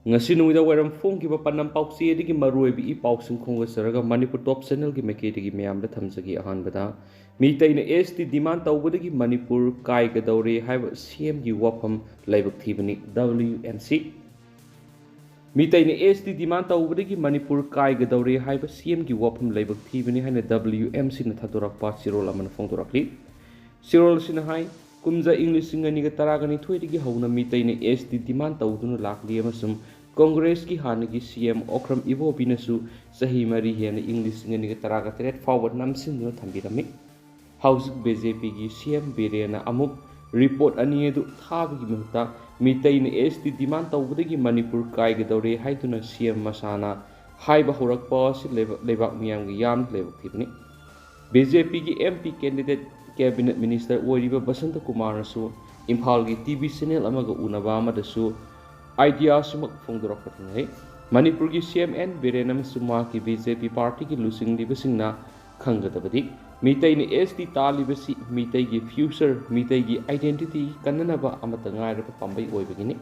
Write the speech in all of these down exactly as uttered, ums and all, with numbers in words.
ꯉꯁꯤ ꯅꯨꯃꯤꯗꯥꯡ ꯋꯥꯏꯔꯝ ꯐꯣꯡꯈꯤꯕ ꯄꯥꯟꯗꯝ ꯄꯥꯎꯆꯦꯗꯒꯤ ꯃꯔꯨꯑꯣꯏꯕ ꯏ ꯄꯥꯎꯁꯤꯡ ꯈꯣꯝꯒꯠꯆꯔꯒ ꯃꯅꯤꯄꯨꯔ ꯇꯣꯞ ꯆꯦꯅꯦꯜꯒꯤ ꯃꯥꯏꯀꯩꯗꯒꯤ ꯃꯌꯥꯝꯗ ꯊꯝꯖꯒꯦ꯫ ꯑꯍꯥꯟꯕꯗ, ꯃꯤꯇꯩꯅ ꯑꯦꯁ ꯇꯤ ꯗꯤꯃꯥꯟ ꯇꯧꯕꯗꯒꯤ ꯃꯅꯤꯄꯨꯔ ꯀꯥꯏꯒꯗꯧꯔꯦ ꯍꯥꯏꯕ ꯁꯤ ꯑꯦꯝꯒꯤ ꯋꯥꯐꯝ ꯂꯥꯏꯕꯛ ꯊꯤꯕꯅꯤ, ꯗꯕ꯭ꯂꯤꯌꯨ ꯑꯦꯝ ꯁꯤ꯫ ꯃꯤꯇꯩꯅ ꯑꯦꯁ ꯇꯤ ꯗꯤꯃꯥꯟ ꯇꯧꯕꯗꯒꯤ ꯃꯅꯤꯄꯨꯔ ꯀꯥꯏꯒꯗꯧꯔꯦ ꯍꯥꯏꯕ ꯁꯤ ꯑꯦꯝꯒꯤ ꯋꯥꯐꯝ ꯂꯥꯏꯕꯛ ꯊꯤꯕꯅꯤ ꯍꯥꯏꯅ ꯗꯕ꯭ꯂꯤꯌꯨ ꯑꯦꯝ ꯁꯤꯅ ꯊꯥꯗꯣꯔꯛꯄ ꯆꯦꯔꯣꯜ ꯑꯃꯅ ꯐꯣꯡꯗꯣꯔꯛꯂꯤ꯫ ꯆꯦꯔꯣꯜ ꯑꯁꯤꯅ ꯍꯥꯏ, ꯀꯨꯝꯖꯥ ꯏꯪ ꯂꯤꯁꯤꯡ ꯑꯅꯤꯒ ꯇꯔꯥꯒ ꯅꯤꯊꯣꯏꯗꯒꯤ ꯍꯧꯅ ꯃꯤꯇꯩꯅ ꯑꯦꯁ ꯇꯤ ꯗꯤꯃꯥꯟ ꯇꯧꯗꯨꯅ ꯂꯥꯛꯂꯤ ꯑꯃꯁꯨꯡ ꯀꯣꯡꯒ꯭ꯔꯦꯁꯀꯤ ꯍꯥꯟꯅꯒꯤ ꯁꯤ ꯑꯦꯝ ꯑꯣꯀ꯭ꯔꯝ ꯏꯕꯣꯕꯤꯅꯁꯨ ꯆꯍꯤ ꯃꯔꯤ ꯍꯦꯟꯅ ꯏꯪ ꯂꯤꯁꯤꯡ ꯑꯅꯤꯒ ꯇꯔꯥꯒ ꯇꯔꯦꯠ ꯐꯥꯎꯕ ꯅꯝꯁꯤꯟꯗꯨꯅ ꯊꯝꯕꯤꯔꯝꯃꯤ꯫ ꯍꯧꯖꯤꯛ ꯕꯤ ꯖꯦ ꯄꯤꯒꯤ ꯁꯤ ꯑꯦꯝ ꯕꯤꯔꯦꯟꯅ ꯑꯃꯨꯛ ꯔꯤꯄꯣꯔꯠ ꯑꯅꯤ ꯑꯗꯨ ꯊꯥꯕꯒꯤ ꯃꯍꯨꯠꯇ ꯃꯤꯇꯩꯅ ꯑꯦꯁ ꯇꯤ ꯗꯤꯃꯥꯟ ꯇꯧꯕꯗꯒꯤ ꯃꯅꯤꯄꯨꯔ ꯀꯥꯏꯒꯗꯧꯔꯦ ꯍꯥꯏꯗꯨꯅ ꯁꯤ ꯑꯦꯝ ꯃꯁꯥꯅ ꯍꯥꯏꯕ ꯍꯧꯔꯛꯄ ꯑꯁꯤ ꯂꯩꯕ-, ꯂꯩꯕꯥꯛ ꯃꯤꯌꯥꯝꯒꯤ ꯌꯥꯝꯅ ꯂꯥꯏꯕꯛ ꯊꯤꯕꯅꯤ꯫ ꯕꯤ ꯖꯦ ꯄꯤꯒꯤ M P candidate cabinet minister ꯑꯣꯏꯔꯤꯕ ꯕꯁꯟꯇ ꯀꯨꯃꯥꯔꯅꯁꯨ ꯏꯝꯐꯥꯜꯒꯤ ꯇꯤ ꯚꯤ ꯆꯦꯅꯦꯜ ꯑꯃꯒ ꯎꯅꯕ ꯑꯃꯗꯁꯨ ꯑꯥꯏꯗꯤꯌꯥ ꯑꯁꯤꯃꯛ ꯐꯣꯡꯗꯣꯔꯛꯄ ꯊꯦꯡꯅꯩ꯫ ꯃꯅꯤꯄꯨꯔꯒꯤ ꯁꯤ ꯑꯦꯝ ꯑꯦꯟ ꯕꯤꯔꯦꯟ ꯑꯃꯁꯨꯡ ꯃꯍꯥꯛꯀꯤ ꯕꯤ ꯖꯦ ꯄꯤ ꯄꯥꯔꯇꯤꯒꯤ ꯂꯨꯆꯤꯡꯂꯤꯕꯁꯤꯡꯅ ꯈꯪꯒꯗꯕꯗꯤ ꯃꯤꯇꯩꯅ ꯑꯦꯁ ꯇꯤ ꯇꯥꯜꯂꯤꯕꯁꯤ ꯃꯤꯇꯩꯒꯤ ꯐ꯭ꯌꯨꯆꯔ, ꯃꯤꯇꯩꯒꯤ ꯑꯥꯏꯗꯦꯟꯇꯤꯇꯤ ꯀꯟꯅꯅꯕ ꯑꯃꯠꯇ ꯉꯥꯏꯔꯕ ꯄꯥꯝꯕꯩ ꯑꯣꯏꯕꯒꯤꯅꯤ꯫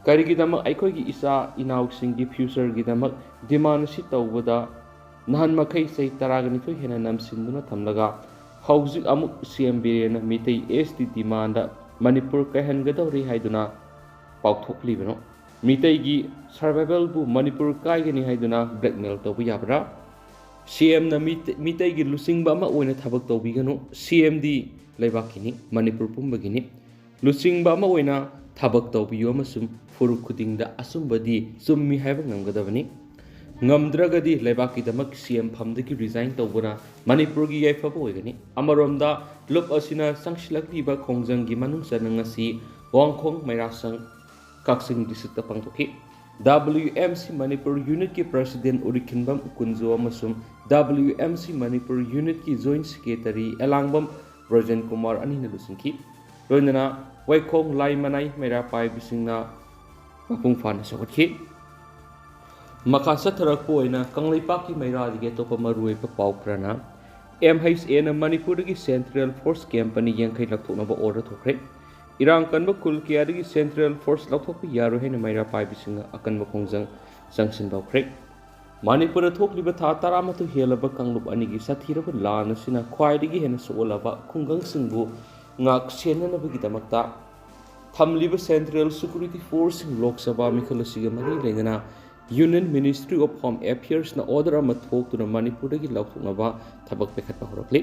ꯀꯔꯤꯒꯤꯗꯃꯛ ꯑꯩꯈꯣꯏꯒꯤ ꯏꯆꯥ ꯏꯅꯥꯎꯁꯤꯡꯒꯤ ꯐ꯭ꯌꯨꯆꯔꯒꯤꯗꯃꯛ ꯗꯤꯃꯥꯟ ꯑꯁꯤ ꯇꯧꯕꯗ ꯅꯍꯥꯟ ꯃꯈꯩ ꯆꯍꯤ ꯇꯔꯥꯒ ꯅꯤꯊꯣꯏ ꯍꯦꯟꯅ ꯅꯝꯁꯤꯟꯗꯨꯅ ꯊꯝꯂꯒ ꯍꯧꯖꯤꯛ ꯑꯃꯨꯛ ꯁꯤ ꯑꯦꯝ ꯕꯤꯔꯦꯟꯅ ꯃꯤꯇꯩ ꯑꯦꯁ ꯇꯤ ꯗꯤꯃꯥꯟꯗ ꯃꯅꯤꯄꯨꯔ ꯀꯥꯏꯍꯟꯒꯗꯧꯔꯤ ꯍꯥꯏꯗꯨꯅ ꯄꯥꯎꯊꯣꯛꯂꯤꯕꯅꯣ? ꯃꯤꯇꯩꯒꯤ ꯁꯔꯚꯥꯏꯚꯦꯜꯕꯨ ꯃꯅꯤꯄꯨꯔ ꯀꯥꯏꯒꯅꯤ ꯍꯥꯏꯗꯨꯅ ꯕ꯭ꯂꯦꯛꯃꯦꯜ ꯇꯧꯕ ꯌꯥꯕ꯭ꯔꯥ? ꯁꯤ ꯑꯦꯝꯅ ꯃꯤꯇ-, ꯃꯤꯇꯩꯒꯤ ꯂꯨꯆꯤꯡꯕ ꯑꯃ ꯑꯣꯏꯅ ꯊꯕꯛ ꯇꯧꯕꯤꯒꯅꯨ꯫ ꯁꯤ ꯑꯦꯝꯗꯤ ꯂꯩꯕꯥꯛꯀꯤꯅꯤ, ꯃꯅꯤꯄꯨꯔ ꯄꯨꯝꯕꯒꯤꯅꯤ꯫ ꯂꯨꯆꯤꯡꯕ ꯑꯃ ꯑꯣꯏꯅ ꯊꯕꯛ ꯇꯧꯕꯤꯌꯨ ꯑꯃꯁꯨꯡ ꯐꯨꯔꯨꯞ ꯈꯨꯗꯤꯡꯗ ꯑꯆꯨꯝꯕꯗꯤ ꯆꯨꯝꯃꯤ ꯍꯥꯏꯕ ꯉꯝꯒꯗꯕꯅꯤ꯫ ꯉꯝꯗ꯭ꯔꯒꯗꯤ ꯂꯩꯕꯥꯛꯀꯤꯗꯃꯛ ꯁꯤ ꯑꯦꯝ ꯐꯝꯗꯒꯤ ꯔꯤꯖꯥꯏꯟ ꯇꯧꯕꯅ ꯃꯅꯤꯄꯨꯔꯒꯤ ꯌꯥꯏꯐꯕ ꯑꯣꯏꯒꯅꯤ꯫ ꯑꯃꯔꯣꯝꯗ, ꯂꯨꯞ ꯑꯁꯤꯅ ꯆꯪꯁꯤꯜꯂꯛꯂꯤꯕ ꯈꯣꯡꯖꯪꯒꯤ ꯃꯅꯨꯡ ꯆꯟꯅ ꯉꯁꯤ ꯋꯥꯡꯈꯣꯡ ꯃꯩꯔꯥꯁꯪ ꯀꯛꯆꯤꯡ ꯗꯤꯁꯇ꯭ꯔꯤꯛꯇ ꯄꯥꯡꯊꯣꯛꯈꯤ꯫ ꯗꯕ꯭ꯂꯤꯌꯨ M C Manipur ꯌꯨꯅꯤꯠꯀꯤ president ꯎꯔꯤꯈꯤꯟꯕꯝ Kunjo ꯑꯃꯁꯨꯡ ꯗꯕ꯭ꯂꯤꯌꯨ ꯑꯦꯝ ꯁꯤ ꯃꯅꯤꯄꯨꯔ ꯌꯨꯅꯤꯠꯀꯤ ꯖꯣꯏꯟꯠ ꯁꯦꯀ꯭ꯔꯦꯇꯔꯤ ꯑꯦꯂꯥꯡꯕꯝ ꯕ꯭ꯔꯖꯦꯟ ꯀꯨꯃꯥꯔ ꯑꯅꯤꯅ ꯂꯨꯆꯤꯡꯈꯤ꯫ ꯂꯣꯏꯅꯅ ꯋꯥꯏꯈꯣꯡ ꯂꯥꯏ ꯃꯅꯥꯏ ꯃꯩꯔꯥ ꯄꯥꯏꯕꯁꯤꯡꯅ ꯃꯄꯨꯡ ꯐꯥꯅ ꯁꯧꯒꯠꯈꯤ꯫ ꯃꯈꯥ ꯆꯠꯊꯔꯛꯄ ꯑꯣꯏꯅ ꯀꯪꯂꯩꯄꯥꯛꯀꯤ ꯃꯩꯔꯥꯗꯒꯤ ꯑꯇꯣꯞꯄ ꯃꯔꯨꯑꯣꯏꯕ ꯄꯥꯎ ꯈꯔꯅ, ꯑꯦꯝ ꯑꯩꯆ ꯑꯦꯅ ꯃꯅꯤꯄꯨꯔꯗꯒꯤ ꯁꯦꯟꯇ꯭ꯔꯦꯜ ꯐꯣꯔꯁ ꯀꯦꯝꯞ ꯑꯅꯤ ꯌꯥꯡꯈꯩ ꯂꯧꯊꯣꯛꯅꯕ ꯑꯣꯔꯗꯔ ꯊꯣꯛꯈ꯭ꯔꯦ꯫ ꯏꯔꯥꯡ ꯀꯟꯕ ꯈꯨꯜ ꯀꯌꯥꯗꯒꯤ ꯁꯦꯟꯇ꯭ꯔꯦꯜ ꯐꯣꯔꯁ ꯂꯧꯊꯣꯛꯄ ꯌꯥꯔꯣꯏ ꯍꯥꯏꯅ ꯃꯩꯔꯥ ꯄꯥꯏꯕꯤꯁꯤꯡꯅ ꯑꯀꯟꯕ ꯈꯣꯡꯖꯪ ꯆꯪꯁꯤꯟꯕ ꯍꯧꯈ꯭ꯔꯦ꯫ ꯃꯅꯤꯄꯨꯔꯗ ꯊꯣꯛꯂꯤꯕ ꯊꯥ ꯇꯔꯥꯃꯥꯊꯣꯏ ꯍꯦꯜꯂꯕ ꯀꯥꯡꯂꯨꯞ ꯑꯅꯤꯒꯤ ꯁꯥꯊꯤꯔꯕ ꯂꯥꯟ ꯑꯁꯤꯅ ꯈ꯭ꯋꯥꯏꯗꯒꯤ ꯍꯦꯟꯅ ꯁꯣꯛꯍꯜꯂꯕ ꯈꯨꯡꯒꯪꯁꯤꯡꯕꯨ ꯉꯥꯛ ꯁꯦꯟꯅꯅꯕꯒꯤꯗꯃꯛꯇ ꯊꯝꯂꯤꯕ ꯁꯦꯟꯇ꯭ꯔꯦꯜ ꯁꯦꯀ꯭ꯌꯨꯔꯤꯇꯤ ꯐꯣꯔꯁꯁꯤꯡ ꯂꯣꯛ ꯁꯚꯥ ꯃꯤꯈꯜ ꯑꯁꯤꯒ ꯃꯔꯤ ꯂꯩꯅꯅ Union Ministry of Home Affairsꯅ order ꯑꯃ ꯊꯣꯛꯇꯨꯅ ꯃꯅꯤꯄꯨꯔꯗꯒꯤ ꯂꯧꯊꯣꯛꯅꯕ ꯊꯕꯛ ꯄꯥꯏꯈꯠꯄ ꯍꯧꯔꯛꯂꯤ꯫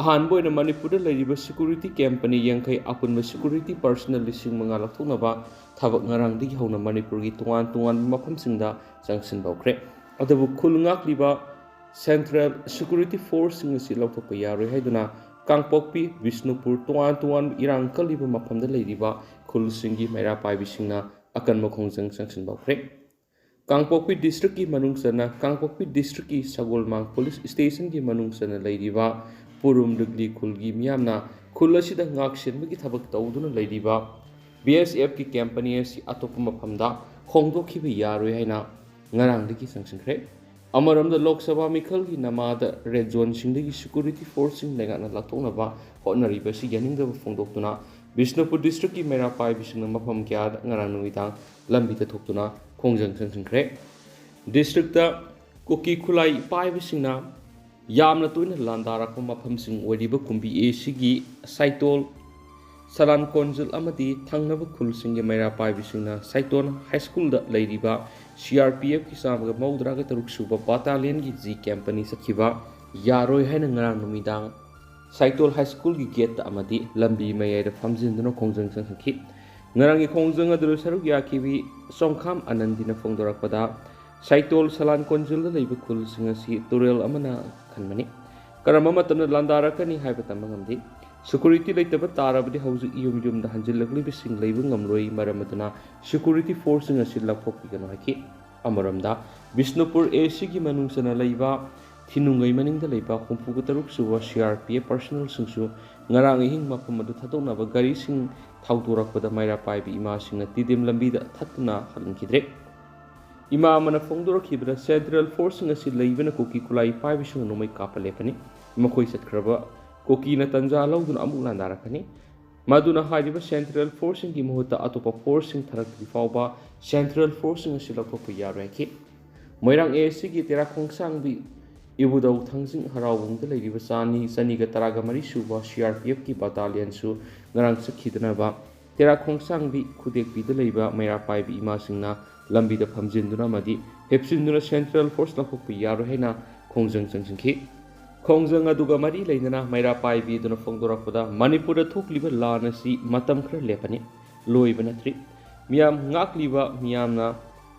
ꯑꯍꯥꯟꯕ ꯑꯣꯏꯅ ꯃꯅꯤꯄꯨꯔꯗ ꯂꯩꯔꯤꯕ ꯁꯦꯀ꯭ꯌꯨꯔꯤꯇꯤ ꯀꯝꯄꯅꯤ ꯌꯥꯡꯈꯩ, ꯑꯄꯨꯟꯕ ꯁꯦꯀ꯭ꯌꯨꯔꯤꯇꯤ ꯄꯔꯁꯅꯦꯜ ꯂꯤꯁꯤꯡ ꯃꯉꯥ ꯂꯧꯊꯣꯛꯅꯕ ꯊꯕꯛ ꯉꯔꯥꯡꯗꯒꯤ ꯍꯧꯅ ꯃꯅꯤꯄꯨꯔꯒꯤ ꯇꯣꯉꯥꯟ ꯇꯣꯉꯥꯟꯕ ꯃꯐꯝꯁꯤꯡꯗ ꯆꯪꯁꯤꯟꯕ ꯍꯧꯈ꯭ꯔꯦ꯫ ꯑꯗꯨꯕꯨ ꯈꯨꯜ ꯉꯥꯛꯂꯤꯕ ꯁꯦꯟꯇ꯭ꯔꯦꯜ ꯁꯦꯀ꯭ꯌꯨꯔꯤꯇꯤ ꯐꯣꯔꯁꯁꯤꯡ ꯑꯁꯤ ꯂꯧꯊꯣꯛꯄ ꯌꯥꯔꯣꯏ ꯍꯥꯏꯗꯨꯅ ꯀꯥꯡꯄꯣꯛꯄꯤ, ꯕꯤꯁꯅꯨꯄꯨꯔ, ꯇꯣꯉꯥꯟ ꯇꯣꯉꯥꯟꯕ ꯏꯔꯥꯡ ꯀꯜꯂꯤꯕ ꯃꯐꯝꯗ ꯂꯩꯔꯤꯕ ꯈꯨꯜꯁꯤꯡꯒꯤ ꯃꯩꯔꯥ ꯄꯥꯏꯕꯤꯁꯤꯡꯅ ꯑꯀꯟꯕ ꯈꯣꯡꯖꯪ ꯆꯪꯁꯤꯟꯕ ꯍꯧꯈ꯭ꯔꯦ꯫ ꯀꯥꯡꯄꯣꯛꯄꯤ ꯗꯤꯁꯇ꯭ꯔꯤꯛꯀꯤ ꯃꯅꯨꯡ ꯆꯟꯅ ꯀꯥꯡꯄꯣꯛꯄꯤ ꯗꯤꯁꯇ꯭ꯔꯤꯛꯀꯤ ꯁꯒꯣꯜꯃꯥꯡ ꯄꯨꯂꯤꯁ ꯁ꯭ꯇꯦꯁꯟꯒꯤ ꯃꯅꯨꯡ ꯆꯟꯅ ꯂꯩꯔꯤꯕ ꯄꯨꯔꯨꯝ ꯂꯤꯛꯂꯤ ꯈꯨꯜꯒꯤ ꯃꯤꯌꯥꯝꯅ ꯈꯨꯜ ꯑꯁꯤꯗ ꯉꯥꯛ ꯁꯦꯟꯕꯒꯤ ꯊꯕꯛ ꯇꯧꯗꯨꯅ ꯂꯩꯔꯤꯕ ꯕꯤ ꯑꯦꯁ ꯑꯦꯐꯀꯤ ꯀꯝꯄꯅꯤ ꯑꯁꯤ ꯑꯇꯣꯞꯄ ꯃꯐꯝꯗ ꯍꯣꯡꯗꯣꯛꯈꯤꯕ ꯌꯥꯔꯣꯏ ꯍꯥꯏꯅ ꯉꯔꯥꯡꯗꯒꯤ ꯆꯪꯁꯤꯟꯈ꯭ꯔꯦ꯫ ꯑꯃꯔꯣꯝꯗ ꯂꯣꯛ ꯁꯚꯥ ꯃꯤꯈꯜꯒꯤ ꯅꯃꯥꯗ ꯔꯦꯗ ꯖꯣꯟꯁꯤꯡꯗꯒꯤ ꯁꯦꯀ꯭ꯌꯨꯔꯤꯇꯤ ꯐꯣꯔꯁꯁꯤꯡ ꯂꯩꯉꯥꯛꯅ ꯂꯥꯞꯊꯣꯛꯅꯕ ꯍꯣꯠꯅꯔꯤꯕ ꯑꯁꯤ ꯌꯥꯅꯤꯡꯗꯕ ꯐꯣꯡꯗꯣꯛꯇꯨꯅ ꯕꯤꯁꯅꯨꯄꯨꯔ ꯗꯤꯁꯇ꯭ꯔꯤꯛꯀꯤ ꯃꯩꯔꯥ ꯄꯥꯏꯕꯤꯁꯤꯡꯅ ꯃꯐꯝ ꯀꯌꯥꯗ ꯉꯔꯥꯡ ꯅꯨꯃꯤꯗꯥꯡ ꯂꯝꯕꯤꯗ ꯊꯣꯛꯇꯨꯅ ꯈꯣꯡꯖꯪ ꯆꯪꯁꯤꯟꯈ꯭ꯔꯦ꯫ ꯗꯤꯁꯇ꯭ꯔꯤꯛꯇ ꯀꯨꯀꯤ ꯈꯨꯠꯂꯥꯏ ꯄꯥꯏꯕꯁꯤꯡꯅ ꯌꯥꯝꯅ ꯇꯣꯏꯅ ꯂꯥꯟꯗꯥꯔꯛꯄ ꯃꯐꯝꯁꯤꯡ ꯑꯣꯏꯔꯤꯕ ꯀꯨꯝꯕꯤ ꯑꯦ ꯁꯤꯒꯤ ꯁꯥꯏꯇꯣꯜ ꯁꯂꯥꯟ ꯀꯣꯟꯖꯤꯜ ꯑꯃꯗꯤ ꯊꯪꯅꯕ ꯈꯨꯜꯁꯤꯡꯒꯤ ꯃꯩꯔꯥ ꯄꯥꯏꯕꯤꯁꯤꯡꯅ ꯁꯥꯏꯇꯣꯟ ꯍꯥꯏ ꯁ꯭ꯀꯨꯜꯗ ꯂꯩꯔꯤꯕ ꯁꯤ ꯑꯥꯔ ꯄꯤ ꯑꯦꯐꯀꯤ ꯆꯥꯝꯃꯒ ꯃꯧꯗ꯭ꯔꯥꯒ ꯇꯔꯨꯛ ꯁꯨꯕ ꯕꯥꯇꯥꯂꯤꯌꯟꯒꯤ ꯖꯤ ꯀꯦꯝꯄꯅꯤ ꯆꯠꯈꯤꯕ ꯌꯥꯔꯣꯏ ꯍꯥꯏꯅ ꯉꯔꯥꯡ ꯅꯨꯃꯤꯗꯥꯡ ꯁꯥꯏꯇꯣꯜ ꯍꯥꯏ ꯁ꯭ꯀꯨꯜꯒꯤ ꯒꯦꯠꯇ ꯑꯃꯗꯤ ꯂꯝꯕꯤ ꯃꯌꯥꯏꯗ ꯐꯝꯖꯤꯟꯗꯨꯅ ꯈꯣꯡꯖꯪ ꯆꯪꯁꯤꯟꯈꯤ꯫ ꯉꯔꯥꯡꯒꯤ ꯈꯣꯡꯖꯪ ꯑꯗꯨꯗ ꯁꯔꯨꯛ ꯌꯥꯈꯤꯕꯤ ꯆꯣꯡꯈꯥꯝ ꯑꯅꯟꯗꯤꯅ ꯐꯣꯡꯗꯣꯔꯛꯄꯗ, ꯁꯥꯏꯇꯣꯜ ꯁꯂꯥꯟ ꯀꯣꯟꯖꯤꯜꯗ ꯂꯩꯕ ꯈꯨꯜꯁꯤꯡ ꯑꯁꯤ ꯇꯨꯔꯦꯜ ꯑꯃꯅ ꯈꯟꯕꯅꯤ꯫ ꯀꯔꯝꯕ ꯃꯇꯝꯗ ꯂꯥꯟꯗꯥꯔꯛꯀꯅꯤ ꯍꯥꯏꯕ ꯇꯝꯕ ꯉꯝꯗꯦ꯫ ꯁꯦꯀ꯭ꯌꯨꯔꯤꯇꯤ ꯂꯩꯇꯕ ꯇꯥꯔꯕꯗꯤ ꯍꯧꯖꯤꯛ ꯌꯨꯝ ꯌꯨꯝꯗ ꯍꯟꯖꯤꯜꯂꯛꯂꯤꯕꯁꯤꯡ ꯂꯩꯕ ꯉꯝꯂꯣꯏ, ꯃꯔꯝ ꯑꯗꯨꯅ ꯁꯦꯀ꯭ꯌꯨꯔꯤꯇꯤ ꯐꯣꯔꯁꯁꯤꯡ ꯑꯁꯤ ꯂꯧꯊꯣꯛꯄꯤꯒꯅꯨ ꯍꯥꯏꯈꯤ꯫ ꯑꯃꯔꯣꯝꯗ, ꯕꯤꯁꯅꯨꯄꯨꯔ ꯑꯦ ꯁꯤꯒꯤ ꯃꯅꯨꯡ ꯆꯟꯅ ꯂꯩꯕ ꯊꯤꯅꯨꯡꯒꯩ ꯃꯅꯤꯡꯗ ꯂꯩꯕ ꯍꯨꯝꯐꯨꯒ ꯇꯔꯨꯛ ꯁꯨꯕ ꯁꯤ ꯑꯥꯔ ꯄꯤ ꯑꯦꯐ ꯄꯔꯁꯅꯦꯜꯁꯤꯡꯁꯨ ꯉꯔꯥꯡ ꯑꯍꯤꯡ ꯃꯐꯝ ꯑꯗꯨ ꯊꯥꯗꯣꯛꯅꯕ ꯒꯥꯔꯤꯁꯤꯡ ꯊꯧꯗꯣꯔꯛꯄꯗ ꯃꯩꯔꯥ ꯄꯥꯏꯕꯤ ꯏꯃꯥꯁꯤꯡꯅ ꯇꯤꯗꯤꯝ ꯂꯝꯕꯤꯗ ꯊꯠꯇꯨꯅ ꯍꯜꯍꯟꯈꯤꯗ꯭ꯔꯦ꯫ ꯏꯃꯥ ꯑꯃꯅ ꯐꯣꯡꯗꯣꯔꯛꯈꯤꯕꯗ, ꯁꯦꯟꯇ꯭ꯔꯦꯜ ꯐꯣꯔꯁꯁꯤꯡ ꯑꯁꯤ ꯂꯩꯕꯅ ꯀꯨꯀꯤ ꯈꯨꯠꯂꯥꯏ ꯄꯥꯏꯕꯁꯤꯡꯅ ꯅꯣꯡꯃꯩ ꯀꯥꯞꯄ ꯂꯦꯞꯄꯅꯤ꯫ ꯃꯈꯣꯏ ꯆꯠꯈ꯭ꯔꯕ ꯀꯨꯀꯤꯅ ꯇꯟꯖꯥ ꯂꯧꯗꯨꯅ ꯑꯃꯨꯛ ꯂꯥꯟꯗꯥꯔꯛꯀꯅꯤ꯫ ꯃꯗꯨꯅ ꯍꯥꯏꯔꯤꯕ ꯁꯦꯟꯇ꯭ꯔꯦꯜ ꯐꯣꯔꯁꯁꯤꯡꯒꯤ ꯃꯍꯨꯠꯇ ꯑꯇꯣꯞꯄ ꯐꯣꯔꯁꯁꯤꯡ ꯊꯥꯔꯛꯇ꯭ꯔꯤ ꯐꯥꯎꯕ ꯁꯦꯟꯇ꯭ꯔꯦꯜ ꯐꯣꯔꯁꯁꯤꯡ ꯑꯁꯤ ꯂꯧꯊꯣꯛꯄ ꯌꯥꯔꯣꯏ ꯍꯥꯏꯈꯤ꯫ ꯃꯣꯏꯔꯥꯡ ꯑꯦ ꯑꯦꯁ ꯁꯤꯒꯤ ꯇꯦꯔꯥ ꯈꯣꯡꯁꯥꯡꯕꯤ ꯏꯕꯨꯙꯧ ꯊꯥꯡꯖꯤꯡ ꯍꯔꯥꯎꯕꯨꯡꯗ ꯂꯩꯔꯤꯕ ꯆꯅꯤ, ꯆꯅꯤꯒ ꯇꯔꯥꯒ ꯃꯔꯤ ꯁꯨꯕ ꯁꯤ ꯑꯥꯔ ꯄꯤ ꯑꯦꯐꯀꯤ ꯕꯠꯇꯥꯂꯤꯌꯟꯁꯨ ꯉꯔꯥꯡ ꯆꯠꯈꯤꯗꯅꯕ ꯇꯦꯔꯥ ꯈꯣꯡꯁꯥꯡꯕꯤ ꯈꯨꯗꯦꯛꯄꯤꯗ ꯂꯩꯕ ꯃꯩꯔꯥ ꯄꯥꯏꯕꯤ ꯏꯃꯥꯁꯤꯡꯅ ꯂꯝꯕꯤꯗ ꯐꯝꯖꯤꯟꯗꯨꯅ ꯑꯃꯗꯤ ꯍꯤꯞꯆꯤꯟꯗꯨꯅ ꯁꯦꯟꯇ꯭ꯔꯦꯜ ꯐꯣꯔꯁ ꯂꯧꯊꯣꯛꯄ ꯌꯥꯔꯣꯏ ꯍꯥꯏꯅ ꯈꯣꯡꯖꯪ ꯆꯪꯁꯤꯟꯈꯤ꯫ ꯈꯣꯡꯖꯪ ꯑꯗꯨꯒ ꯃꯔꯤ ꯂꯩꯅꯅ ꯃꯩꯔꯥ ꯄꯥꯏꯕꯤ ꯑꯗꯨꯅ ꯐꯣꯡꯗꯣꯔꯛꯄꯗ ꯃꯅꯤꯄꯨꯔꯗ ꯊꯣꯛꯂꯤꯕ ꯂꯥꯟ ꯑꯁꯤ ꯃꯇꯝ ꯈꯔ ꯂꯦꯞꯄꯅꯤ, ꯂꯣꯏꯕ ꯅꯠꯇ꯭ꯔꯤ꯫ ꯃꯤꯌꯥꯝ ꯉꯥꯛꯂꯤꯕ, ꯃꯤꯌꯥꯝꯅ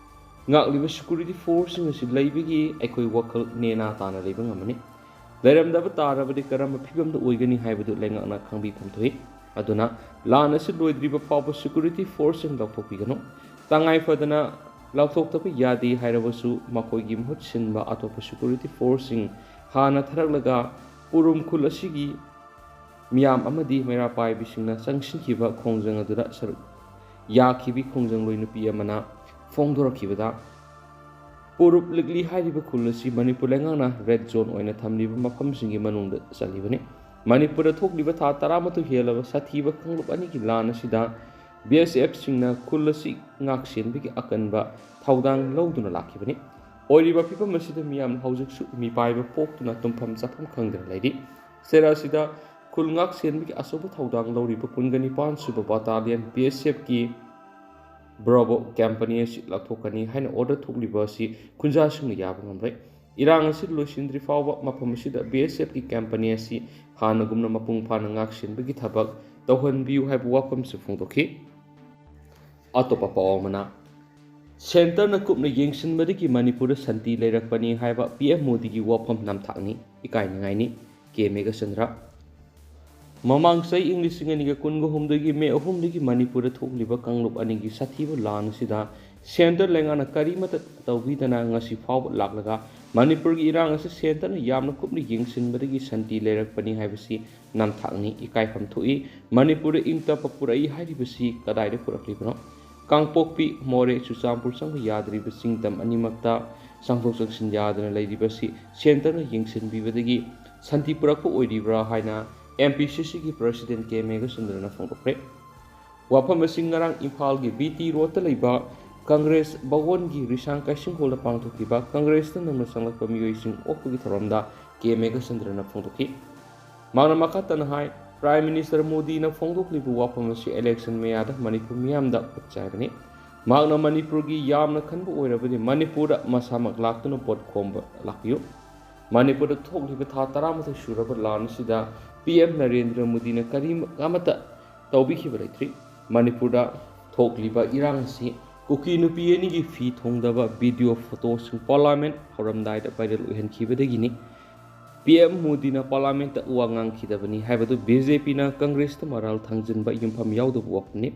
ꯉꯥꯛꯂꯤꯕ ꯁꯦꯀ꯭ꯌꯨꯔꯤꯇꯤ ꯐꯣꯔꯁꯁꯤꯡ ꯑꯁꯤ ꯂꯩꯕꯒꯤ ꯑꯩꯈꯣꯏ ꯋꯥꯈꯜ ꯅꯦꯅꯥ ꯇꯥꯅ ꯂꯩꯕ ꯉꯝꯃꯅꯤ꯫ ꯂꯩꯔꯝꯗꯕ ꯇꯥꯔꯕꯗꯤ ꯀꯔꯝꯕ ꯐꯤꯕꯝꯗ ꯑꯣꯏꯒꯅꯤ ꯍꯥꯏꯕꯗꯨ ꯂꯩꯉꯥꯛꯅ ꯈꯪꯕꯤꯐꯝ ꯊꯣꯛꯏ꯫ ꯑꯗꯨꯅ ꯂꯥꯟ ꯑꯁꯤ ꯂꯣꯏꯗ꯭ꯔꯤꯕ ꯐꯥꯎꯕ ꯁꯦꯀ꯭ꯌꯨꯔꯤꯇꯤ ꯐꯣꯔꯁꯁꯤꯡ ꯂꯧꯊꯣꯛꯄꯤꯒꯅꯨ꯫ ꯇꯉꯥꯏ ꯐꯗꯅ ꯂꯧꯊꯣꯛꯇꯕ ꯌꯥꯗꯦ ꯍꯥꯏꯔꯕꯁꯨ ꯃꯈꯣꯏꯒꯤ ꯃꯍꯨꯠ ꯁꯤꯟꯕ ꯑꯇꯣꯞꯄ ꯁꯦꯀ꯭ꯌꯨꯔꯤꯇꯤ ꯐꯣꯔꯁꯁꯤꯡ ꯍꯥꯟꯅ ꯊꯥꯔꯛꯂꯒ ꯄꯨꯔꯨꯝ ꯈꯨꯜ ꯑꯁꯤꯒꯤ ꯃꯤꯌꯥꯝ ꯑꯃꯗꯤ ꯃꯩꯔꯥ ꯄꯥꯏꯕꯤꯁꯤꯡꯅ ꯆꯪꯁꯤꯟꯈꯤꯕ ꯈꯣꯡꯖꯪ ꯑꯗꯨꯗ ꯁꯔꯨꯛ ꯌꯥꯈꯤꯕꯤ ꯈꯣꯡꯖꯪꯂꯣꯏ ꯅꯨꯄꯤ ꯑꯃꯅ ꯐꯣꯡꯗꯣꯔꯛꯈꯤꯕꯗ, ꯄꯨꯔꯨꯞ ꯂꯤꯛꯂꯤ ꯍꯥꯏꯔꯤꯕ ꯈꯨꯜ ꯑꯁꯤ ꯃꯅꯤꯄꯨꯔ ꯂꯩꯉꯥꯛꯅ ꯔꯦꯗ ꯖꯣꯟ ꯑꯣꯏꯅ ꯊꯝꯂꯤꯕ ꯃꯐꯝꯁꯤꯡꯒꯤ ꯃꯅꯨꯡꯗ ꯆꯜꯂꯤꯕꯅꯤ꯫ ꯃꯅꯤꯄꯨꯔꯗ ꯊꯣꯛꯂꯤꯕ ꯊꯥ ꯇꯔꯥꯃꯥꯊꯣꯏ ꯍꯦꯜꯂꯕ ꯁꯥꯊꯤꯕ ꯀꯥꯡꯂꯨꯞ ꯑꯅꯤꯒꯤ ꯂꯥꯟ ꯑꯁꯤꯗ ꯕꯤ ꯑꯦꯁ ꯑꯦꯐꯁꯤꯡꯅ ꯈꯨꯜ ꯑꯁꯤ ꯉꯥꯛꯁꯦꯟꯕꯒꯤ ꯑꯀꯟꯕ ꯊꯧꯗꯥꯡ ꯂꯧꯗꯨꯅ ꯂꯥꯛꯈꯤꯕꯅꯤ꯫ ꯑꯣꯏꯔꯤꯕ ꯐꯤꯕꯝ ꯑꯁꯤꯗ ꯃꯤꯌꯥꯝꯅ ꯍꯧꯖꯤꯛꯁꯨ ꯃꯤꯄꯥꯏꯕ ꯄꯣꯛꯇꯨꯅ ꯇꯨꯝꯐꯝ ꯆꯥꯐꯝ ꯈꯪꯗꯅ ꯂꯩꯔꯤ꯫ ꯁꯦꯔꯥ ꯑꯁꯤꯗ ꯈꯨꯜ ꯉꯥꯛꯁꯦꯟꯕꯒꯤ ꯑꯆꯧꯕ ꯊꯧꯗꯥꯡ ꯂꯧꯔꯤꯕ ꯀꯨꯟꯒ ꯅꯤꯄꯥꯟ ꯁꯨꯕ ꯕꯠꯇꯥꯂꯤꯌꯟ ꯕꯤ ꯑꯦꯁ ꯑꯦꯐꯀꯤ ꯕ꯭ꯔꯥꯚꯣ ꯀꯝꯄꯅꯤ ꯑꯁꯤ ꯂꯧꯊꯣꯛꯀꯅꯤ ꯍꯥꯏꯅ ꯑꯣꯔꯗꯔ ꯊꯣꯛꯂꯤꯕ ꯑꯁꯤ ꯈꯨꯟꯖꯥꯁꯤꯡꯅ ꯌꯥꯕ ꯉꯝꯂꯣꯏ꯫ ꯏꯔꯥꯡ ꯑꯁꯤ ꯂꯣꯏꯁꯤꯟꯗ꯭ꯔꯤ ꯐꯥꯎꯕ ꯃꯐꯝ ꯑꯁꯤꯗ ꯕꯤ ꯑꯦꯁ ꯑꯦꯐꯀꯤ ꯀꯝꯄꯅꯤ ꯑꯁꯤ ꯍꯥꯟꯅꯒꯨꯝꯅ ꯃꯄꯨꯡ ꯐꯥꯅ ꯉꯥꯛꯁꯦꯟꯕꯒꯤ ꯊꯕꯛ ꯇꯧꯍꯟꯕꯤꯌꯨ ꯍꯥꯏꯕ ꯋꯥꯐꯝꯁꯨ ꯐꯣꯡꯗꯣꯛꯈꯤ꯫ ꯑꯇꯣꯞꯄ ꯄꯥꯎ ꯑꯃꯅ, ꯁꯦꯟꯇꯔꯅ ꯀꯨꯞꯅ ꯌꯦꯡꯁꯤꯟꯕꯗꯒꯤ ꯃꯅꯤꯄꯨꯔꯗ ꯁꯥꯟꯇꯤ ꯂꯩꯔꯛꯄꯅꯤ ꯍꯥꯏꯕ ꯄꯤ ꯑꯦꯝ ꯃꯣꯗꯤꯒꯤ ꯋꯥꯐꯝ ꯅꯝꯊꯥꯛꯅꯤ, ꯏꯀꯥꯏꯅꯤꯡꯉꯥꯏꯅꯤ꯫ ꯀꯦ ꯃꯦꯘꯆꯟꯗ꯭ꯔ꯫ ꯃꯃꯥꯡ ꯆꯍꯤ ꯏꯪ ꯂꯤꯁꯤꯡ ꯑꯅꯤꯒ ꯀꯨꯟꯒ ꯍꯨꯝꯗꯣꯏꯒꯤ ꯃꯦ ꯑꯍꯨꯝꯗꯒꯤ ꯃꯅꯤꯄꯨꯔꯗ ꯊꯣꯛꯂꯤꯕ ꯀꯥꯡꯂꯨꯞ ꯑꯅꯤꯒꯤ ꯁꯥꯊꯤꯕ ꯂꯥꯟ ꯑꯁꯤꯗ ꯁꯦꯟꯇꯔ ꯂꯩꯉꯥꯛꯅ ꯀꯔꯤꯃꯠꯇ ꯇꯧꯕꯤꯗꯅ ꯉꯁꯤ ꯐꯥꯎꯕ ꯂꯥꯛꯂꯒ ꯃꯅꯤꯄꯨꯔꯒꯤ ꯏꯔꯥꯡ ꯑꯁꯤ ꯁꯦꯟꯇꯔꯅ ꯌꯥꯝꯅ ꯀꯨꯞꯅ ꯌꯦꯡꯁꯤꯟꯕꯗꯒꯤ ꯁꯥꯟꯇꯤ ꯂꯩꯔꯛꯄꯅꯤ ꯍꯥꯏꯕꯁꯤ ꯅꯝꯊꯥꯛꯅꯤ, ꯏꯀꯥꯏꯐꯝ ꯊꯣꯛꯏ꯫ ꯃꯅꯤꯄꯨꯔꯗ ꯏꯪ ꯇꯞꯄ ꯄꯨꯔꯛꯏ ꯍꯥꯏꯔꯤꯕꯁꯤ ꯀꯗꯥꯏꯗ ꯄꯨꯔꯛꯂꯤꯕꯅꯣ? ꯀꯥꯡꯄꯣꯛꯄꯤ, ꯃꯣꯔꯦ, ꯆꯨꯔꯆꯥꯟꯄꯨꯔ ꯆꯪꯕ ꯌꯥꯗ꯭ꯔꯤꯕ ꯆꯤꯡꯗꯝ ꯑꯅꯤꯃꯛꯇ ꯆꯪꯊꯣꯛ ꯆꯪꯁꯤꯟ ꯌꯥꯗꯅ ꯂꯩꯔꯤꯕꯁꯤ ꯁꯦꯟꯇꯔꯅ ꯌꯦꯡꯁꯤꯟꯕꯤꯕꯗꯒꯤ ꯁꯥꯟꯇꯤ ꯄꯨꯔꯛꯄ ꯑꯣꯏꯔꯤꯕ꯭ꯔꯥ ꯍꯥꯏꯅ ꯑꯦꯝ ꯄꯤ ꯁꯤ ꯁꯤꯒꯤ ꯄ꯭ꯔꯁꯤꯗꯦꯟ ꯀꯦ ꯃꯦꯘꯆꯟꯗ꯭ꯔꯅ ꯐꯣꯡꯗꯣꯛꯈ꯭ꯔꯦ꯫ ꯋꯥꯐꯝ ꯑꯁꯤ ꯉꯔꯥꯡ ꯏꯝꯐꯥꯜꯒꯤ ꯕꯤ ꯇꯤ ꯔꯣꯗꯇ ꯂꯩꯕ ꯀꯪꯒ꯭ꯔꯦꯁ ꯚꯋꯟꯒꯤ ꯔꯤꯁꯥꯡ ꯀꯩꯁꯤꯡ ꯍꯣꯜꯗ ꯄꯥꯡꯊꯣꯛꯈꯤꯕ ꯀꯪꯒ꯭ꯔꯦꯁꯇ ꯅꯧꯅ ꯆꯪꯂꯛꯄ ꯃꯤꯑꯣꯏꯁꯤꯡ ꯑꯣꯛꯄꯒꯤ ꯊꯧꯔꯝꯗ ꯀꯦ ꯃꯦꯘꯆꯟꯗ꯭ꯔꯅ ꯐꯣꯡꯗꯣꯛꯈꯤ꯫ ꯃꯍꯥꯛꯅ ꯃꯈꯥ ꯇꯥꯅ ꯍꯥꯏ, ꯄ꯭ꯔꯥꯏꯝ ꯃꯤꯅꯤꯁꯇꯔ ꯃꯣꯗꯤꯅ ꯐꯣꯡꯗꯣꯛꯂꯤꯕ ꯋꯥꯐꯝ ꯑꯁꯤ ꯏꯂꯦꯛꯁꯟ ꯃꯌꯥꯗ ꯃꯅꯤꯄꯨꯔ ꯃꯤꯌꯥꯝꯗ ꯈꯨꯠꯆꯥꯏꯕꯅꯤ꯫ ꯃꯍꯥꯛꯅ ꯃꯅꯤꯄꯨꯔꯒꯤ ꯌꯥꯝꯅ ꯈꯟꯕ ꯑꯣꯏꯔꯕꯗꯤ ꯃꯅꯤꯄꯨꯔꯗ ꯃꯁꯥꯃꯛ ꯂꯥꯛꯇꯨꯅ ꯚꯣꯠ ꯈꯣꯝꯕ ꯂꯥꯛꯄꯤꯌꯨ꯫ ꯃꯅꯤꯄꯨꯔꯗ ꯊꯣꯛꯂꯤꯕ ꯊꯥ ꯇꯔꯥꯃꯥꯊꯣꯏ ꯁꯨꯔꯕ ꯂꯥꯟ ꯑꯁꯤꯗ ꯄꯤ ꯑꯦꯝ ꯅꯔꯦꯟꯗ꯭ꯔ ꯃꯣꯗꯤꯅ ꯀꯔꯤ ꯑꯃꯠꯇ ꯇꯧꯕꯤꯈꯤꯕ ꯂꯩꯇ꯭ꯔꯤ꯫ ꯃꯅꯤꯄꯨꯔꯗ ꯊꯣꯛꯂꯤꯕ ꯏꯔꯥꯡ ꯑꯁꯤ ꯀꯨꯀꯤ ꯅꯨꯄꯤ ꯑꯅꯤꯒꯤ ꯐꯤ ꯊꯣꯡꯗꯕ ꯚꯤꯗꯤꯑꯣ ꯐꯣꯇꯣꯁꯤꯡ ꯄꯥꯔꯂꯥꯃꯦꯟ ꯍꯧꯔꯝꯗꯥꯏꯗ ꯚꯥꯏꯔꯦꯜ ꯑꯣꯏꯍꯟꯈꯤꯕꯗꯒꯤꯅꯤ꯫ ꯄꯤ ꯑꯦꯝ ꯃꯣꯗꯤꯅ ꯄꯥꯔꯂꯥꯃꯦꯟꯇ ꯋꯥ ꯉꯥꯡꯈꯤꯗꯕꯅꯤ ꯍꯥꯏꯕꯗꯨ ꯕꯤ ꯖꯦ ꯄꯤꯅ ꯀꯪꯒ꯭ꯔꯦꯁꯇ ꯃꯔꯥꯜ ꯊꯥꯡꯖꯤꯟꯕ ꯌꯨꯝꯐꯝ ꯌꯥꯎꯗꯕ ꯋꯥꯐꯝꯅꯤ꯫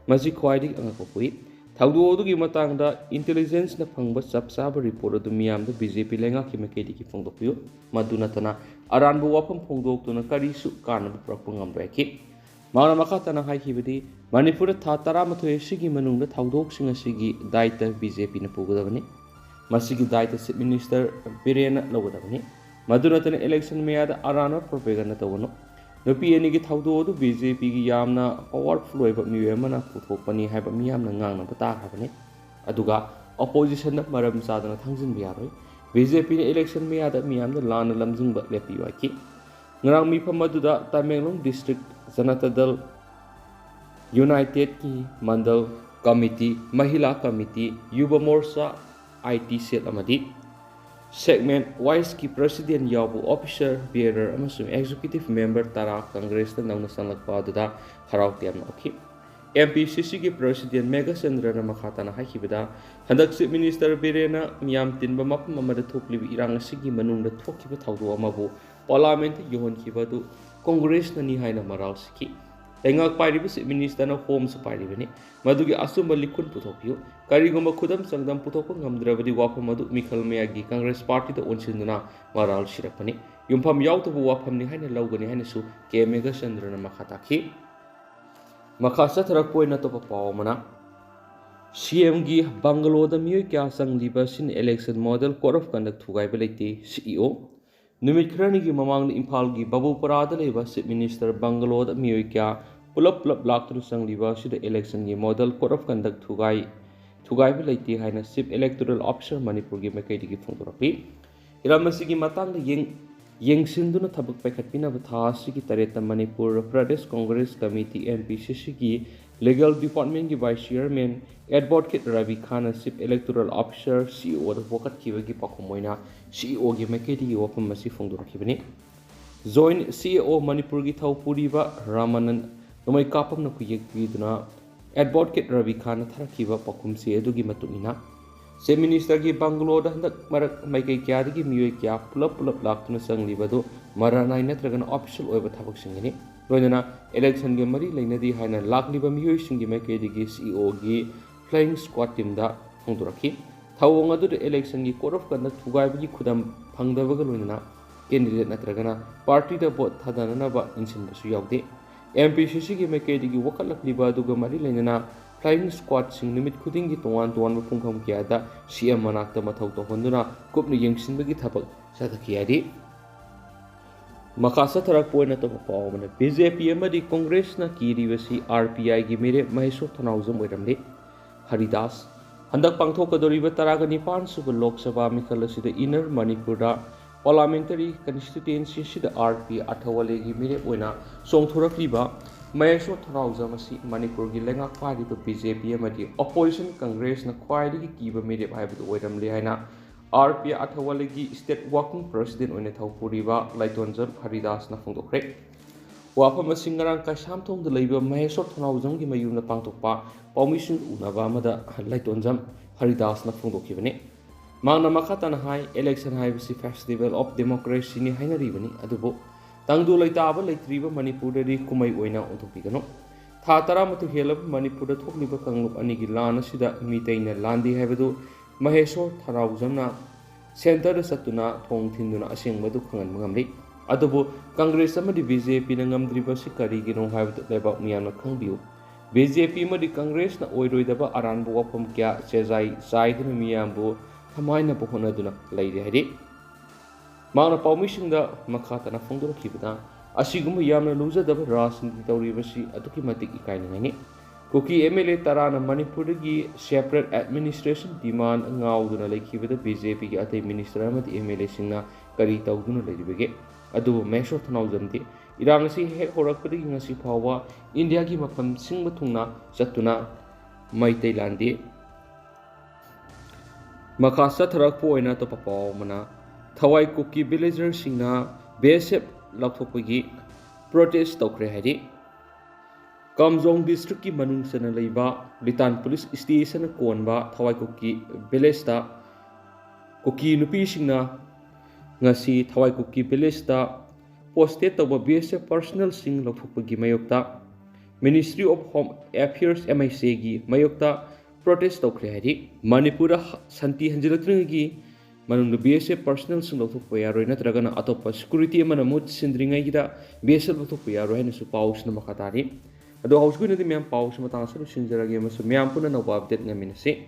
ꯃꯁꯤ ꯈ꯭ꯋꯥꯏꯗꯒꯤ ꯑꯉꯛꯄ ꯄꯣꯛꯏ꯫ ꯊꯧꯗꯣꯛ ꯑꯗꯨꯒꯤ ꯃꯇꯥꯡꯗ ꯏꯟꯇꯦꯂꯤꯖꯦꯟꯁꯅ ꯐꯪꯕ ꯆꯞ ꯆꯥꯕ ꯔꯤꯄꯣꯔꯠ ꯑꯗꯨ ꯃꯤꯌꯥꯝꯗ ꯕꯤ ꯖꯦ ꯄꯤ ꯂꯩꯉꯥꯛꯀꯤ ꯃꯥꯏꯀꯩꯗꯒꯤ ꯐꯣꯡꯗꯣꯛꯄꯤꯌꯨ꯫ ꯃꯗꯨ ꯅꯠꯇꯅ ꯑꯔꯥꯟꯕ ꯋꯥꯐꯝ ꯐꯣꯡꯗꯣꯛꯇꯨꯅ ꯀꯔꯤꯁꯨ ꯀꯥꯟꯅꯕ ꯄꯨꯔꯛꯄ ꯉꯝꯂꯣꯏ ꯍꯥꯏꯈꯤ꯫ ꯃꯍꯥꯛꯅ ꯃꯈꯥ ꯇꯥꯅ ꯍꯥꯏꯈꯤꯕꯗꯤ, ꯃꯅꯤꯄꯨꯔꯗ ꯊꯥ ꯇꯔꯥꯃꯥꯊꯣꯏ ꯑꯁꯤꯒꯤ ꯃꯅꯨꯡꯗ ꯊꯧꯗꯣꯛꯁꯤꯡ ꯑꯁꯤꯒꯤ ꯗꯥꯏꯇ ꯕꯤ ꯖꯦ ꯄꯤꯅ ꯄꯨꯒꯗꯕꯅꯤ꯫ ꯃꯁꯤꯒꯤ ꯗꯥꯏꯇ ꯆꯤꯐ ꯃꯤꯅꯤꯁꯇꯔ ꯕꯤꯔꯦꯟꯅ ꯂꯧꯒꯗꯕꯅꯤ꯫ ꯃꯗꯨ ꯅꯠꯇꯅ ꯏꯂꯦꯛꯁꯟ ꯃꯌꯥꯗ ꯑꯔꯥꯟꯕ ꯄ꯭ꯔꯣꯄꯦꯒꯟꯗꯥ ꯇꯧꯒꯅꯨ꯫ ꯅꯨꯄꯤ ꯑꯅꯤꯒꯤ ꯊꯧꯗꯣꯛ ꯑꯗꯨ ꯕꯤ ꯖꯦ ꯄꯤꯒꯤ ꯌꯥꯝꯅ ꯄꯥꯋꯔꯐꯨꯜ ꯑꯣꯏꯕ ꯃꯤꯑꯣꯏ ꯑꯃꯅ ꯄꯨꯊꯣꯛꯄꯅꯤ ꯍꯥꯏꯕ ꯃꯤꯌꯥꯝꯅ ꯉꯥꯡꯅꯕ ꯇꯥꯈ꯭ꯔꯕꯅꯤ꯫ ꯑꯗꯨꯒ ꯑꯣꯄꯣꯖꯤꯁꯟꯅ ꯃꯔꯝ ꯆꯥꯗꯅ ꯊꯥꯡꯖꯤꯟꯕ ꯌꯥꯔꯣꯏ꯫ ꯕꯤ ꯖꯦ ꯄꯤꯅ ꯏꯂꯦꯛꯁꯟ ꯃꯌꯥꯗ ꯃꯤꯌꯥꯝꯗ ꯂꯥꯟꯅ ꯂꯝꯖꯤꯡꯕ ꯂꯦꯞꯄꯤꯌꯨ ꯍꯥꯏꯈꯤ꯫ ꯉꯔꯥꯡ ꯃꯤꯐꯝ ꯑꯗꯨꯗ ꯇꯃꯦꯡꯂꯣꯡ ꯗꯤꯁꯇ꯭ꯔꯤꯛ ꯖꯅꯇꯥ ꯗꯜ ꯌꯨꯅꯥꯏꯇꯦꯗꯀꯤ ꯃꯟꯗꯜ ꯀꯃꯤꯇꯤ, ꯃꯍꯤꯂꯥ ꯀꯃꯤꯇꯤ, ꯌꯨꯕ ꯃꯣꯔꯆꯥ, ꯑꯥꯏ ꯇꯤ ꯁꯦꯜ ꯑꯃꯗꯤ ꯁꯦꯒꯃꯦꯟ ꯋꯥꯏꯁꯀꯤ ꯄ꯭ꯔꯁꯤꯗꯦꯟ ꯌꯥꯎꯕ ꯑꯣꯐꯤꯁꯔ, ꯕꯤꯌꯔꯔ ꯑꯃꯁꯨꯡ ꯑꯦꯛꯖꯤꯀ꯭ꯌꯨꯇꯤꯚ ꯃꯦꯝꯕꯔ ꯇꯔꯥ ꯀꯪꯒ꯭ꯔꯦꯁꯇ ꯅꯧꯅ ꯆꯪꯂꯛꯄ ꯑꯗꯨꯗ ꯍꯔꯥꯎ ꯇꯌꯥꯝꯅ ꯎꯠꯈꯤ꯫ ꯑꯦꯝ ꯄꯤ ꯁꯤ ꯁꯤꯒꯤ ꯄ꯭ꯔꯁꯤꯗꯦꯟ ꯃꯦꯘꯆꯟꯗ꯭ꯔꯅ ꯃꯈꯥ ꯇꯥꯅ ꯍꯥꯏꯈꯤꯕꯗ, ꯍꯟꯗꯛ ꯆꯤꯐ ꯃꯤꯅꯤꯁꯇꯔ ꯕꯤꯔꯦꯟꯅ ꯃꯤꯌꯥꯝ ꯇꯤꯟꯕ ꯃꯐꯝ ꯑꯃꯗ ꯊꯣꯛꯂꯤꯕ ꯏꯔꯥꯡ ꯑꯁꯤꯒꯤ ꯃꯅꯨꯡꯗ ꯊꯣꯛꯈꯤꯕ ꯊꯧꯗꯣꯛ ꯑꯃꯕꯨ ꯄꯥꯔꯂꯥꯃꯦꯟꯠꯇ ꯌꯧꯍꯟꯈꯤꯕ ꯑꯗꯨ ꯀꯣꯡꯒ꯭ꯔꯦꯁꯅꯅꯤ ꯍꯥꯏꯅ ꯃꯔꯥꯜ ꯁꯤꯈꯤ꯫ ꯂꯩꯉꯥꯛ ꯄꯥꯏꯔꯤꯕ ꯆꯤꯐ ꯃꯤꯅꯤꯁꯇꯔꯅ ꯍꯣꯝꯁꯨ ꯄꯥꯏꯔꯤꯕꯅꯤ꯫ ꯃꯗꯨꯒꯤ ꯑꯆꯨꯝꯕ ꯂꯤꯈꯨꯟ ꯄꯨꯊꯣꯛꯄꯤꯌꯨ꯫ ꯀꯔꯤꯒꯨꯝꯕ ꯈꯨꯗꯝ ꯆꯥꯡꯗꯝ ꯄꯨꯊꯣꯛꯄ ꯉꯝꯗ꯭ꯔꯕꯗꯤ ꯋꯥꯐꯝ ꯑꯗꯨ ꯃꯤꯈꯜ ꯃꯌꯥꯝꯒꯤ ꯀꯪꯒ꯭ꯔꯦꯁ ꯄꯥꯔꯇꯤꯗ ꯑꯣꯟꯁꯤꯟꯗꯨꯅ ꯃꯔꯥꯜ ꯁꯤꯔꯛꯄꯅꯤ꯫ ꯌꯨꯝꯐꯝ ꯌꯥꯎꯗꯕ ꯋꯥꯐꯝꯅꯤ ꯍꯥꯏꯅ ꯂꯧꯒꯅꯤ ꯍꯥꯏꯅꯁꯨ ꯀꯦ ꯃꯦꯘꯆꯟꯗ꯭ꯔꯅ ꯃꯈꯥ ꯇꯥꯈꯤ꯫ ꯃꯈꯥ ꯆꯠꯊꯔꯛꯄ ꯑꯣꯏꯅ ꯑꯇꯣꯞꯄ ꯄꯥꯎ ꯑꯃꯅ, ꯁꯤ ꯑꯦꯝꯒꯤ ꯕꯪꯒꯂꯣꯗ ꯃꯤꯑꯣꯏ ꯀꯌꯥ ꯆꯪꯂꯤꯕ ꯑꯁꯤꯅ election model code of conduct ꯊꯨꯒꯥꯏꯕ ꯂꯩꯇꯦ, ꯁꯤ ꯏ ꯑꯣ꯫ ꯅꯨꯃꯤꯠ ꯈꯔꯅꯤꯒꯤ ꯃꯃꯥꯡꯗ ꯏꯝꯐꯥꯜꯒꯤ ꯕꯥꯕꯨꯄꯔꯥꯗ ꯂꯩꯕ Chief Minister bungalow ꯗ ꯃꯤꯑꯣꯏ ꯀꯌꯥ ꯄꯨꯂꯞ ꯄꯨꯂꯞ ꯂꯥꯛꯇꯨꯅ ꯆꯪꯂꯤꯕ ꯑꯁꯤꯗ election ꯒꯤ model code of conduct ꯊꯨꯒꯥꯏ ꯊꯨꯒꯥꯏꯕ ꯂꯩꯇꯦ ꯍꯥꯏꯅ Chief Electoral Officer ꯃꯅꯤꯄꯨꯔꯒꯤ ꯃꯥꯏꯀꯩꯗꯒꯤ ꯐꯣꯡꯗꯣꯔꯛꯂꯤ꯫ ꯍꯤꯔꯝ ꯑꯁꯤꯒꯤ ꯃꯇꯥꯡꯗ ꯌꯦꯡ ꯌꯦꯡꯁꯤꯟꯗꯨꯅ ꯊꯕꯛ ꯄꯥꯏꯈꯠꯄꯤꯅꯕ ꯊꯥ ꯑꯁꯤꯒꯤ ꯇꯔꯦꯠꯇ Manipur Pradesh Congress Committee, M P C C ꯒꯤ Legal Department ꯀꯤ Vice Chairman Advocate ꯔꯕꯤ ꯈꯥꯟꯅ Chief Electoral Officer, C E O ꯗ ꯋꯥꯀꯠꯈꯤꯕꯒꯤ ꯄꯥꯎꯈꯨꯝ ꯑꯣꯏꯅ C E O ꯒꯤ ꯃꯥꯏꯀꯩꯗꯒꯤ ꯋꯥꯐꯝ ꯑꯁꯤ ꯐꯣꯡꯗꯣꯔꯛꯈꯤꯕꯅꯤ꯫ Joint C E O ꯃꯅꯤꯄꯨꯔꯒꯤ ꯊꯧ ꯄꯨꯔꯤꯕ ꯔꯥꯃꯥꯅꯟ ꯅꯣꯡꯃꯩ ꯀꯥꯞꯄꯝꯅ ꯈꯨꯌꯦꯛ ꯄꯤꯗꯨꯅ Advocate ꯔꯕꯤ ꯈꯥꯟꯅ ꯊꯥꯔꯛꯈꯤꯕ ꯄꯥꯎꯈꯨꯝ ꯆꯦ ꯑꯗꯨꯒꯤ ꯃꯇꯨꯡ ꯏꯟꯅ, Chief Minister ꯒꯤ bungalow ꯗ ꯍꯟꯗꯛ ꯃꯔꯛ ꯃꯥꯏꯀꯩ ꯀꯌꯥꯗꯒꯤ ꯃꯤꯑꯣꯏ ꯀꯌꯥ ꯄꯨꯂꯞ ꯄꯨꯂꯞ ꯂꯥꯛꯇꯨꯅ ꯆꯪꯂꯤꯕ ꯑꯗꯨ ꯃꯔꯥꯅꯥꯏ ꯅꯠꯇ꯭ꯔꯒꯅ official ꯑꯣꯏꯕ ꯊꯕꯛꯁꯤꯡꯒꯤꯅꯤ꯫ ꯂꯣꯏꯅꯅ election ꯒ ꯃꯔꯤ ꯂꯩꯅꯗꯦ ꯍꯥꯏꯅ ꯂꯥꯛꯂꯤꯕ ꯃꯤꯑꯣꯏꯁꯤꯡꯒꯤ ꯃꯥꯏꯀꯩꯗꯒꯤ C E O ꯒꯤ flying squad team ꯗ ꯐꯣꯡꯗꯣꯔꯛꯈꯤ꯫ ꯊꯧꯑꯣꯡ ꯑꯗꯨꯗ election ꯒꯤ code of conduct ꯊꯨꯒꯥꯏꯕꯒꯤ ꯈꯨꯗꯝ ꯐꯪꯗꯕꯒ ꯂꯣꯏꯅꯅ candidate ꯅꯠꯇ꯭ꯔꯒꯅ party ꯗ vote ꯊꯥꯗꯅꯅꯕ ꯏꯟꯁꯤꯟꯕꯁꯨ ꯌꯥꯎꯗꯦ꯫ M P C C ꯒꯤ ꯃꯥꯏꯀꯩꯗꯒꯤ ꯋꯥꯀꯠꯂꯛꯂꯤꯕ ꯑꯗꯨꯒ ꯃꯔꯤ ꯂꯩꯅꯅ flying squad ꯁꯤꯡ ꯅꯨꯃꯤꯠ ꯈꯨꯗꯤꯡꯒꯤ ꯇꯣꯉꯥꯟ ꯇꯣꯉꯥꯟꯕ ꯄꯨꯡꯐꯝ ꯀꯌꯥꯗ C M ꯃꯅꯥꯛꯇ ꯃꯊꯧ ꯇꯧꯍꯟꯗꯨꯅ ꯀꯨꯞꯅ ꯌꯦꯡꯁꯤꯟꯕꯒꯤ ꯊꯕꯛ ꯆꯠꯊꯈꯤ ꯍꯥꯏꯔꯤ꯫ ꯃꯈꯥ ꯆꯠꯊꯔꯛꯄ ꯑꯣꯏꯅ ꯑꯇꯣꯞꯄ ꯄꯥꯎ ꯑꯃꯅ, B J P ꯑꯃꯗꯤ Congress ꯅ ꯀꯤꯔꯤꯕꯁꯤ R P I ꯒꯤ ꯃꯤꯔꯦꯞ ꯃꯍꯦꯁꯣꯔ ꯊꯣꯡꯅꯥꯎꯖꯝ ꯑꯣꯏꯔꯝꯂꯦ꯫ ꯍꯔꯤꯗꯥꯁ꯫ ꯍꯟꯗꯛ ꯄꯥꯡꯊꯣꯛꯀꯗꯧꯔꯤꯕ ꯇꯔꯥꯒ ꯅꯤꯄꯥꯟ ꯁꯨꯕ ꯂꯣꯛ ꯁꯚꯥ ꯃꯤꯈꯜ ꯑꯁꯤꯗ Inner ꯃꯅꯤꯄꯨꯔꯗ Parliamentary Constituency ꯑꯁꯤꯗ R P ꯑꯊꯋꯥꯂꯦꯒꯤ ꯃꯤꯔꯦꯞ ꯑꯣꯏꯅ ꯆꯣꯡꯊꯣꯔꯛꯂꯤꯕ ꯃꯍꯦꯁꯣꯔ ꯊꯣꯡꯅꯥꯎꯖꯝ ꯑꯁꯤ ꯃꯅꯤꯄꯨꯔꯒꯤ ꯂꯩꯉꯥꯛ ꯄꯥꯏꯔꯤꯕ B J P ꯑꯃꯗꯤ opposition Congress ꯅ ꯈ꯭ꯋꯥꯏꯗꯒꯤ ꯀꯤꯕ ꯃꯤꯔꯦꯞ ꯍꯥꯏꯕꯗꯨ ꯑꯣꯏꯔꯝꯂꯦ ꯍꯥꯏꯅ R P ꯑꯊꯋꯥꯂꯦꯒꯤ State Working President ꯑꯣꯏꯅ ꯊꯧ ꯄꯨꯔꯤꯕ ꯂꯥꯏꯇꯣꯟꯖꯝ ꯍꯔꯤꯗꯥꯁꯅ ꯐꯣꯡꯗꯣꯛꯈ꯭ꯔꯦ꯫ ꯋꯥꯐꯝ ꯑꯁꯤ ꯉꯔꯥꯡ ꯀꯩꯁꯥꯝꯊꯣꯡꯗ ꯂꯩꯕ ꯃꯍꯦꯁꯣꯔ ꯊꯣꯡꯅꯥꯎꯖꯝꯒꯤ ꯃꯌꯨꯝꯗ ꯄꯥꯡꯊꯣꯛꯄ ꯄꯥꯎꯃꯤꯁꯤꯡ ꯎꯅꯕ ꯑꯃꯗ ꯂꯥꯏꯇꯣꯟꯖꯝ ꯍꯔꯤꯗꯥꯁꯅ ꯐꯣꯡꯗꯣꯛꯈꯤꯕꯅꯤ꯫ ꯃꯍꯥꯛꯅ ꯃꯈꯥ ꯇꯥꯅ ꯍꯥꯏ, election ꯍꯥꯏꯕꯁꯤ festival of democracy ꯅꯤ ꯍꯥꯏꯅꯔꯤꯕꯅꯤ, ꯑꯗꯨꯕꯨ ꯇꯪꯗꯨ ꯂꯩꯇꯥꯕ ꯂꯩꯇ꯭ꯔꯤꯕ ꯃꯅꯤꯄꯨꯔꯗꯗꯤ ꯀꯨꯝꯍꯩ ꯑꯣꯏꯅ ꯑꯣꯟꯊꯣꯛꯄꯤꯒꯅꯨ꯫ ꯊꯥ ꯇꯔꯥꯃꯥꯊꯣꯏ ꯍꯦꯜꯂꯕ ꯃꯅꯤꯄꯨꯔꯗ ꯊꯣꯛꯂꯤꯕ ꯀꯥꯡꯂꯨꯞ ꯑꯅꯤꯒꯤ ꯂꯥꯟ ꯑꯁꯤꯗ ꯃꯤꯇꯩꯅ ꯂꯥꯟꯗꯦ ꯍꯥꯏꯕꯗꯨ ꯃꯍꯦꯁꯣꯔ ꯊꯣꯡꯅꯥꯎꯖꯝꯅ centre ꯗ ꯆꯠꯇꯨꯅ ꯊꯣꯡ ꯊꯤꯟꯗꯨꯅ ꯑꯁꯦꯡꯕꯗꯨ ꯈꯪꯍꯟꯕ ꯉꯝꯂꯤ꯫ ꯑꯗꯨꯕꯨ Congress ꯑꯃꯗꯤ B J P ꯅ ꯉꯝꯗ꯭ꯔꯤꯕꯁꯤ ꯀꯔꯤꯒꯤꯅꯣ ꯍꯥꯏꯕꯗꯨ ꯂꯩꯕꯥꯛ ꯃꯤꯌꯥꯝꯅ ꯈꯪꯕꯤꯌꯨ꯫ B J P ꯑꯃꯗꯤ Congress ꯅ ꯑꯣꯏꯔꯣꯏꯗꯕ ꯑꯔꯥꯟꯕ ꯋꯥꯐꯝ ꯀꯌꯥ ꯆꯦꯖꯥꯏ ꯆꯥꯏꯗꯨꯅ ꯃꯤꯌꯥꯝꯕꯨ ꯊꯃꯥꯏꯅꯕ ꯍꯣꯠꯅꯗꯨꯅ ꯂꯩꯔꯦ ꯍꯥꯏꯔꯤ꯫ ꯃꯍꯥꯛꯅ ꯄꯥꯎꯃꯤꯁꯤꯡꯗ ꯃꯈꯥ ꯇꯥꯅ ꯐꯣꯡꯗꯣꯔꯛꯈꯤꯕꯗ, ꯑꯁꯤꯒꯨꯝꯕ ꯌꯥꯝꯅ ꯂꯨꯖꯗꯕ ꯔꯥꯖꯅꯤꯇꯤ ꯇꯧꯔꯤꯕꯁꯤ ꯑꯗꯨꯛꯀꯤ ꯃꯇꯤꯛ ꯏꯀꯥꯏꯅꯤꯡꯉꯥꯏꯅꯤ꯫ ꯀꯨꯀꯤ ꯑꯦꯝ ꯑꯦꯜ ꯑꯦ ꯇꯔꯥꯅ ꯃꯅꯤꯄꯨꯔꯗꯒꯤ separate administration demand ꯉꯥꯎꯗꯨꯅ ꯂꯩꯈꯤꯕꯗ ꯕꯤ ꯖꯦ ꯄꯤꯒꯤ ꯑꯇꯩ ꯃꯤꯅꯤꯁꯇꯔ ꯑꯃꯗꯤ ꯑꯦꯝ ꯑꯦꯜ ꯑꯦꯁꯤꯡꯅ ꯀꯔꯤ ꯇꯧꯗꯨꯅ ꯂꯩꯔꯤꯕꯒꯦ? ꯑꯗꯨꯕꯨ ꯃꯍꯦꯁꯣꯔ ꯊꯧꯅꯥꯎꯖꯝꯗꯤ ꯏꯔꯥꯡ ꯑꯁꯤ ꯍꯦꯛ ꯍꯧꯔꯛꯄꯗꯒꯤ ꯉꯁꯤ ꯐꯥꯎꯕ ꯏꯟꯗꯤꯌꯥꯒꯤ ꯃꯐꯝ ꯁꯤꯟꯕ ꯊꯨꯡꯅ ꯆꯠꯇꯨꯅ ꯃꯩꯇꯩ ꯂꯥꯟꯗꯦ꯫ ꯃꯈꯥ ꯆꯠꯊꯔꯛꯄ ꯑꯣꯏꯅ ꯑꯇꯣꯞꯄ ꯄꯥꯎ ꯑꯃꯅ, ꯊꯋꯥꯏ ꯀꯨꯀꯤ ꯚꯤꯂꯦꯖꯔꯁꯤꯡꯅ ꯕꯤ ꯑꯦꯁ ꯑꯦꯐ ꯂꯧꯊꯣꯛꯄꯒꯤ ꯄ꯭ꯔꯣꯇꯦꯁ ꯇꯧꯈ꯭ꯔꯦ ꯍꯥꯏꯔꯤ꯫ ꯀꯥꯝꯖꯣꯡ ꯗꯤꯁꯇ꯭ꯔꯤꯛꯀꯤ ꯃꯅꯨꯡ ꯆꯟꯅ ꯂꯩꯕ ꯂꯤꯇꯥꯟ ꯄꯨꯂꯤꯁ ꯁ꯭ꯇꯦꯁꯟꯅ ꯀꯣꯟꯕ ꯊꯋꯥꯏ ꯀꯨꯀꯤ ꯚꯤꯂꯦꯖꯇ ꯀꯨꯀꯤ ꯅꯨꯄꯤꯁꯤꯡꯅ ꯉꯁꯤ ꯊꯋꯥꯏ ꯀꯨꯀꯤ ꯚꯤꯂꯦꯖꯇ ꯄꯣꯁꯇꯦꯠ ꯇꯧꯕ ꯕꯤ ꯑꯦꯁ ꯑꯦꯐ ꯄꯔꯁꯅꯦꯜꯁꯤꯡ ꯂꯧꯊꯣꯛꯄꯒꯤ ꯃꯥꯌꯣꯛꯇ Ministry of Home Affairs, M H A ꯒꯤ ꯃꯥꯌꯣꯛꯇ ꯄ꯭ꯔꯣꯇꯦꯁ ꯇꯧꯈ꯭ꯔꯦ ꯍꯥꯏꯔꯤ꯫ ꯃꯅꯤꯄꯨꯔꯗ ꯁꯥꯟꯇꯤ ꯍꯟꯖꯤꯜꯂꯛꯇ꯭ꯔꯤꯉꯩꯒꯤ ꯃꯅꯨꯡꯗ ꯕꯤ ꯑꯦꯁ ꯑꯦꯐ ꯄꯔꯁꯅꯦꯜꯁꯤꯡ ꯂꯧꯊꯣꯛꯄ ꯌꯥꯔꯣꯏ, ꯅꯠꯇ꯭ꯔꯒꯅ ꯑꯇꯣꯞꯄ ꯁꯦꯀ꯭ꯌꯨꯔꯤꯇꯤ ꯑꯃꯅ ꯃꯍꯨꯠ ꯁꯤꯟꯗ꯭ꯔꯤꯉꯩꯒꯤꯗ ꯕꯤ ꯑꯦꯁ ꯑꯦꯐ ꯂꯧꯊꯣꯛꯄ ꯌꯥꯔꯣꯏ ꯍꯥꯏꯅꯁꯨ ꯄꯥꯎꯁꯤꯅ ꯃꯈꯥ ꯇꯥꯔꯤ꯫ ꯑꯗꯣ ꯍꯧꯖꯤꯛꯀꯤ ꯑꯣꯏꯅꯗꯤ ꯃꯌꯥꯝ ꯄꯥꯎꯁꯤ ꯃꯇꯥꯡ ꯑꯁꯤꯗ ꯂꯣꯏꯁꯤꯟꯖꯔꯒꯦ ꯑꯃꯁꯨꯡ ꯃꯌꯥꯝ ꯄꯨꯟꯅ ꯑꯅꯧꯕ ꯑꯞꯗꯦꯠ ꯉꯥꯏꯃꯤꯟꯅꯁꯤ꯫